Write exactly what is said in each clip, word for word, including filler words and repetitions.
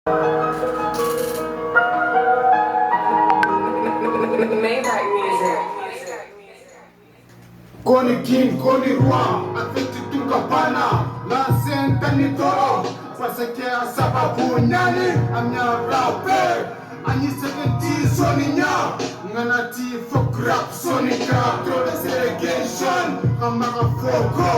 Maybach music. Koni king, koni rwa, avec tout ton kapana, la Santani Toro, pase ke a saba punyani, amya rape, ani seventy soninya, ngana ti fuck rap sonica, throw the segregation, amaka foko,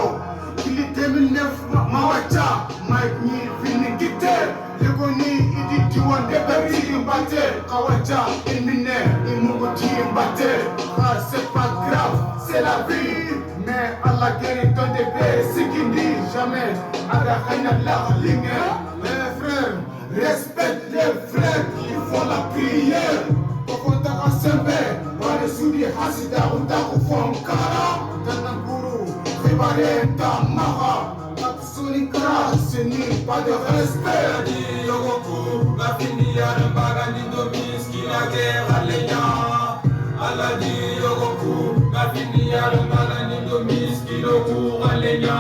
kili deux mille neuf, ma- mawacha, Mike ni vini kite, Legoni, idi diwan de bati mbate, kawacha, imine, imugu di mbate, ah, c'est pas grave, c'est la vie. Men ala geri tan de pe sikindi, jamè ada kanya la linya. Mes frères, respecte les frères qui font la prière. Koko taka sembe, bare sudi hasida utaku fonkara. Tana guru, prepare tamara. Absoli kara, seni, pas de respect. Di yogoku, la fini ya, bagandi domis, ki la guerre, alenya. Aladi yogoku, la fini ya, bagandi domis, ki loku, alenya.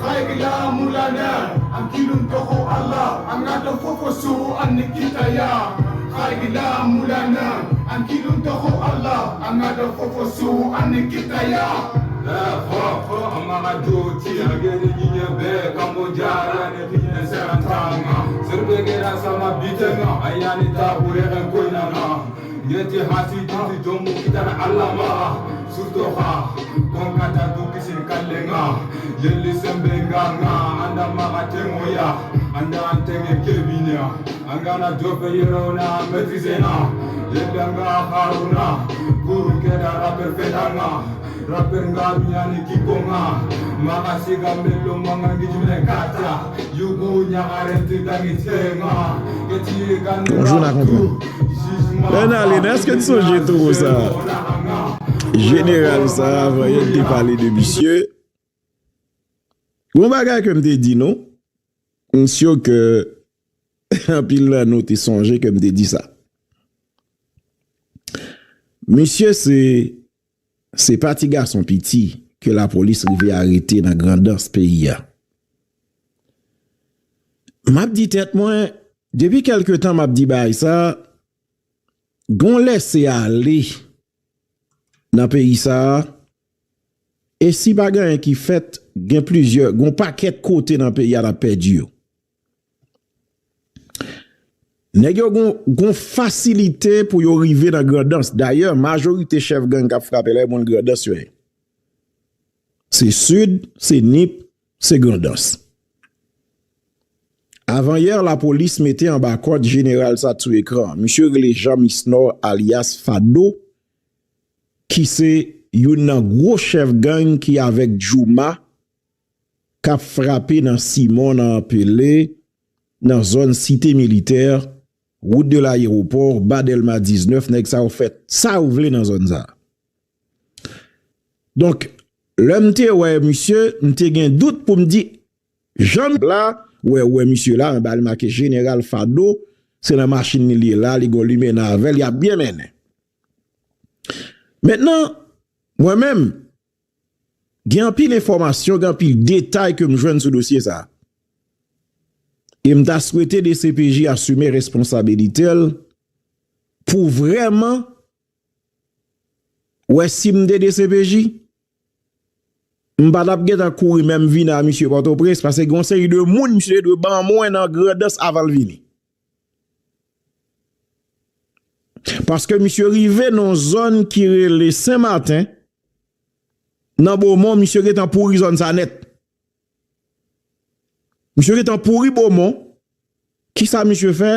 Haigila mulana, ankilun toho Allah, angado fofosu, anikitaya. Haigila mulana, ankilun toho Allah, angado fofosu, anikitaya. Eh, ho, ho, amara joti, agere nyinye be, Kamboja, rane, pine, serantanga. Serbegera, sama, bitenga, ayani, tabure, enkoinanga. Yeti hasi titi jomu kitara alama. Sutoha. Konkata tu kisin kalenga. Yeli sembenganga. Anda maka tengoya. Anda antenge kebinya. Angana jope yerona metrizena. Yedanga haruna. Guru kedara perfetanga. Rapper nga miani kikonga. Maka siga melo manga ngijime kata. Yugu nya arenti dangi tenga. Bonjou, n a konprann. Bernardin, èske n sonje toro sa a? Jeneral sa a, avan yè, n te pale de misye. Gon bagay ke m te di nou, m si ke anpil nan nou te sonje ke m te di sa. Misye se, se pa ti gason piti ke lapolis rive arete nan Grandans peyi a. M ap di tèt mwen, depi kèlke tan m ap di bagay sa, gon lèse ale nan peyi sa a, e si pa gen anyen ki fèt, gen plizyè, gon pakèt kote nan peyi a n ap pèdi yo. Nèg yo gon, gon fasilite pou yo rive nan Grandans. Dayè, majorite chèf gang k ap frape la, e moun Grandans yo ye. Se Sid, se Nip, se Grandans. Avanyè, lapolis mete anba kòd jeneral sa t sou ekran. Misye rele Jean Misnor, alyas Fado, ki se youn nan gwo chèf gang ki avèk Jouma, k ap frape nan Simon, nan Pele, nan zòn Site Militè, wout de layewopò, ba Dèlma diznèf, nèg sa yo fè sa yo vle nan zòn sa. Donk, lè m te wè misye, m te gen dout pou m di, jan m la, wè, wè misye la, anba li make Jeneral Fado, se nan machin li li ye la, li gon limena avè l, y ap byen mennen. Mentnan, mwen menm, gen anpil enfòmasyon, gen anpil detay ke m jwenn sou dosye sa a. E m ta swete D C P J asime responsabilite l pou vrèman wè si m te D C P J, m pa t ap gentan kouri menm vini a misye Pòtoprens, paske gen yon seri de moun misye te dwe ban mwen nan Grandans avan l vini. Paske misye rive nan yon zòn ki rele Sen Maten, nan Bomon, misye gentan pouri zòn sa nèt. Misye gentan pouri Bomon. Kisa misye fè?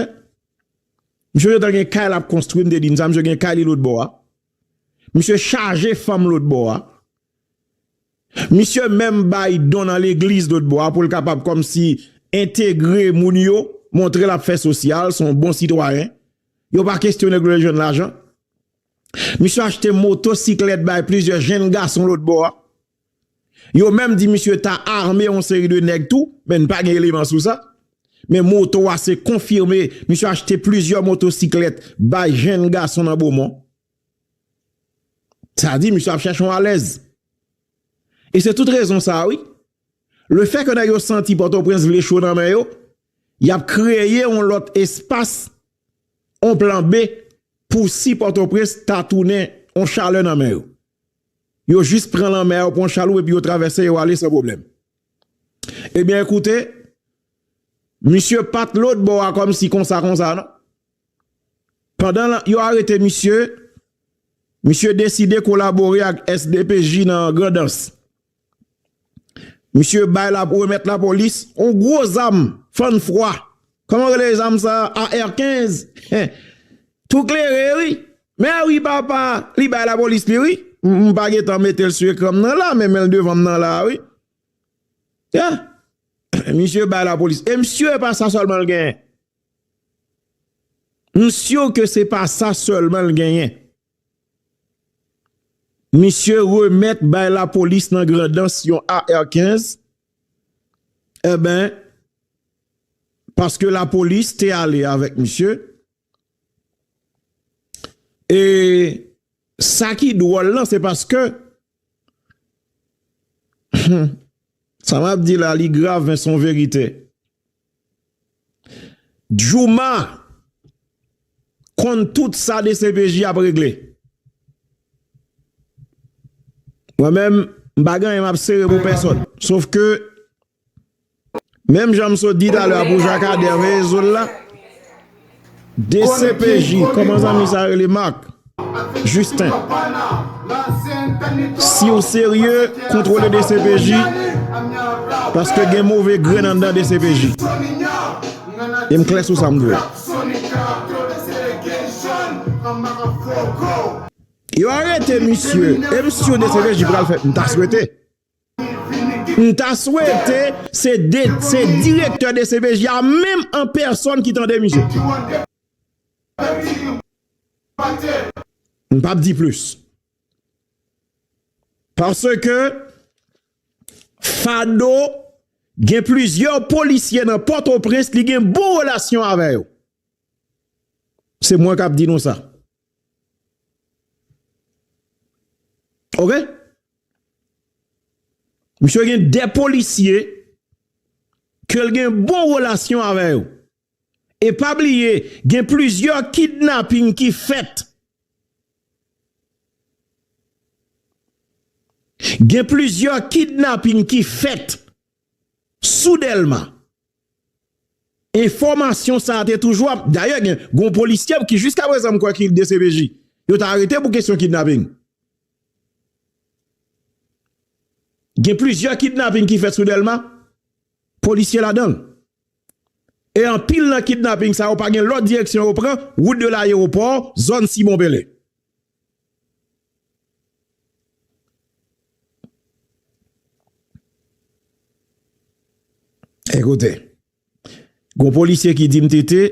Misye gentan gen kay l ap konstwi, m te di n sa, misye gen kay li lòt bò a. Misye chaje fanm lòt bò a. Misye menm bay don nan legliz lòt bò a pou l kapab kòmsi entegre moun yo, montre l ap fè sosyal, se yon bon sitwayen. Yo pa kesyone kote l jwenn lajan. Misye achte motosiklèt bay plizyè jenn gason lòt bò a. Yo menm di misye ta ame yon seri de nèg tou, men n pa gen eleman sou sa. Men moto a se konfime, misye achte plizyè motosiklèt bay jenn gason nan Bomon. Sa di misye ap chèche yon alèz. E se tout rezon sa a, wi. Lefètke nèg yo santi Pòtoprens vle cho nan men yo, y ap kreye yon lòt espas, yon plan B pou si Pòtoprens ta tounen yon chalè nan men yo. Yo jis pran lanmè a, yo pran chalou epi yo travèse, yo ale san pwoblèm. Ebyen, ekoute, misye pa t lòt bò a kòmsi konsa, konsa, non. Pandan yo arete misye, misye deside kolabore ak S D P J nan Grandans. Misye bay la, remèt lapolis yon gwo zam, fann fwa. Kòman rele zam sa a? A R kenz. Tou klere, wi. Men wi, papa, li bay lapolis li, wi. M pa gentan mete l sou ekran m nan la, men men l devan m nan la, wi. Ya. Misye bay lapolis. E misye pa sa sèlman l genyen. M si ke se pa sa sèlman l genyen. Misye remèt bay lapolis nan Grandans yon A R kenz. Enben, paske lapolis te ale avèk misye. E sa ki dwòl lan, se paske sa m ap di la, li grav, men se yon verite. Jouma konn tout sa D C P J ap regle. Mwen menm, m pa gen anyen m ap sere pou pèsòn. Sof ke, menm jan m sot di talè a pou Jakadè veye zo l la, D C P J, kòman zanmi sa rele, Marc? Justin. Si w serye, kontwole D C P J, paske gen move grenn anndan D C P J. E m klè sou sa m dwe. Yo arete misye, e misye D C P J pral fè, m ta swete. M ta swete se de, se direktè D C P J a menm an pèsòn ki tande misye. M p ap di plis. Paske Fado gen plizyè polisye nan Pòtoprens, li gen bon relasyon avè yo. Se mwen k ap di nou sa. Oke? Misye gen de polisye ke l gen bon relasyon avè yo. E pa bliye, gen plizyè kidnaping ki fèt. Gen plizyè kidnaping ki fèt sou Dèlma. Enfòmasyon sa a te toujou ap, dayè, gen, gen yon polisye ki jiskaprezan m kwè ki D C P J. Yo ta arete pou kesyon kidnaping. Gen plizyè kidnaping ki fèt sou Dèlma. Polisye ladan l. E anpil nan kidnaping sa yo pa gen lòt direksyon yo pran, wout de layewopò, zòn Simon Pele. Ekoute, gon polisye ki di m, Tete,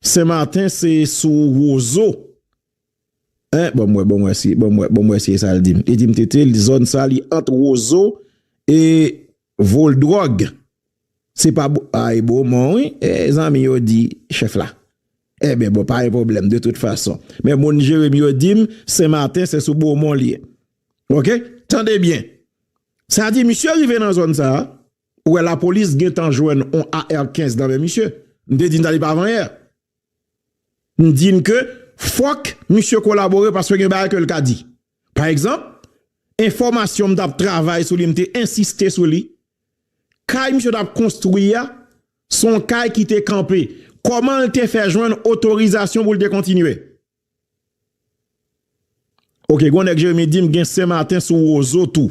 Senmaten se sou Wozo. Hein, bon, mwen, bon, mwen, si, bon, mwen, bon, mwen, si sa l di m. Li di m, Tete, zòn sa, li ant Wozo e Voldròg. Se pa Bo-, ay, Bomon, wi. E zanmi yo di chèf la. Ebyen, bon, pa gen pwoblèm, de tout fason. Men moun Jeremi yo di m, Senmaten, se sou Bomon li ye. Oke? Tande byen. Sa di, misye rive nan zòn sa a, ou wè lapolis gentan jwenn on A R kenz nan men misye. M te di n ta li pa vann yè. M di n ke fòk misye kolabore paske gen bagay ke l ka di. Pa egzanp, enfòmasyon m t ap travay sou li, m te ensiste sou li. Kay misye t ap konstwi a, se yon kay ki te kanpe. Kòman l te fè jwenn otorizasyon pou l te kontinye? Oke, gon nèg Jeremi di m gen Senmaten sou Wozo tou.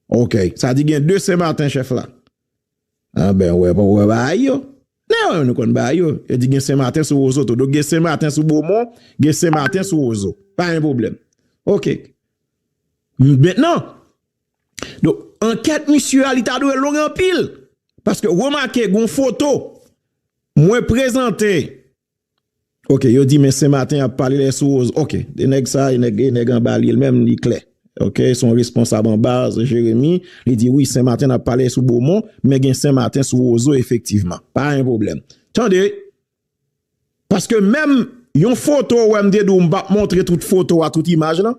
Oke, sa di gen de Senmaten, chèf la. Anben, wè, pa wè bagay yo. Nan, nou konn bagay yo. Yo di gen Senmaten sou Wozo tou. Donk, gen Senmaten sou Bomon, gen Senmaten sou Wozo. Pa gen pwoblèm. Oke. Mentnan, donk, ankèt misye a, li ta dwe long anpil. Paske, remake, gon foto. Mwen prezante Oke, yo di, men Senmaten ap pale lè sou Wozo. Oke, de nèg sa, e nèg, e nèg anba li, li menm, li klè. Oke, se yon responsab anba, se Jeremi. Li di, wi, Senmaten ap pale sou Bomon, men gen Senmaten sou Wozo, efektivman. Pa gen pwoblèm. Tande, paske menm yon foto, ou wè m te di w, m p ap montre tout foto a, tout imaj lan.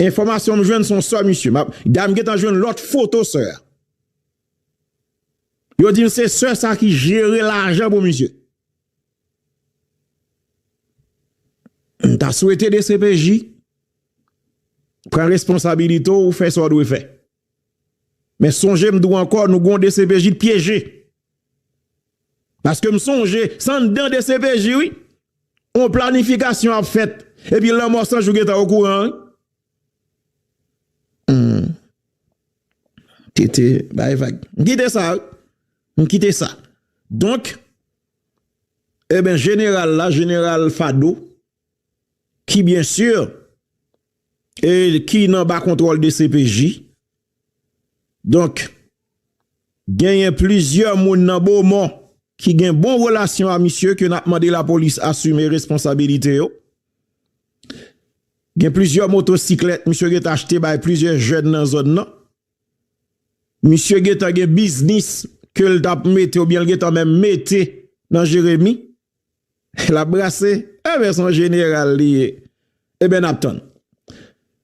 Enfòmasyon m jwenn, se yon sè misye. M ap, dayè m gentan jwenn lòt foto sè a. Yo di m se sè sa ki jere lajan pou misye. M ta swete D C P J pran responsabilite w, fè sa w dwe fè. Men sonje, m di w ankò, nou gon D C P J t pyeje. Paske m sonje, se anndan D C P J, wi. On planifikasyon ap fèt. Epi Lanmò San Jou gentan okouran, wi. Hmm. Tete, bay vag. M kite sa, wi. M kite sa. Donk, eben, jeneral la, jeneral Fado, ki byen si, e ki nan ba kontwòl D C P J. Donk, genyen plizyè moun nan Bomon ki gen bon relasyon a misye ke n ap mande lapolis asime responsabilite yo. Gen plizyè motosiklèt misye gentan achte bay plizyè jèn nan zòn nan. Misye gentan gen biznis ke l t ap mete oubyen l gentan menm mete nan Jeremi. L ap brase. Eben, se yon jeneral li ye. Eben, n ap tann.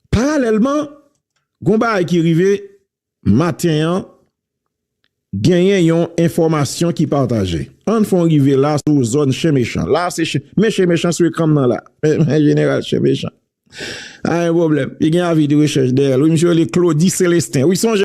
Paralèlman, gon bagay ki rive maten an, genyen yon enfòmasyon ki pataje. Ann fè yon rive la sou zòn Chen Mechan. La, se Chen, men Chen Mechan sou ekran m nan la. Men, men jeneral Chen Mechan. Pa gen pwoblèm. Li gen avi de rechèch dèyè l. Wi, misye rele Claudy Célestin. Wi, sonje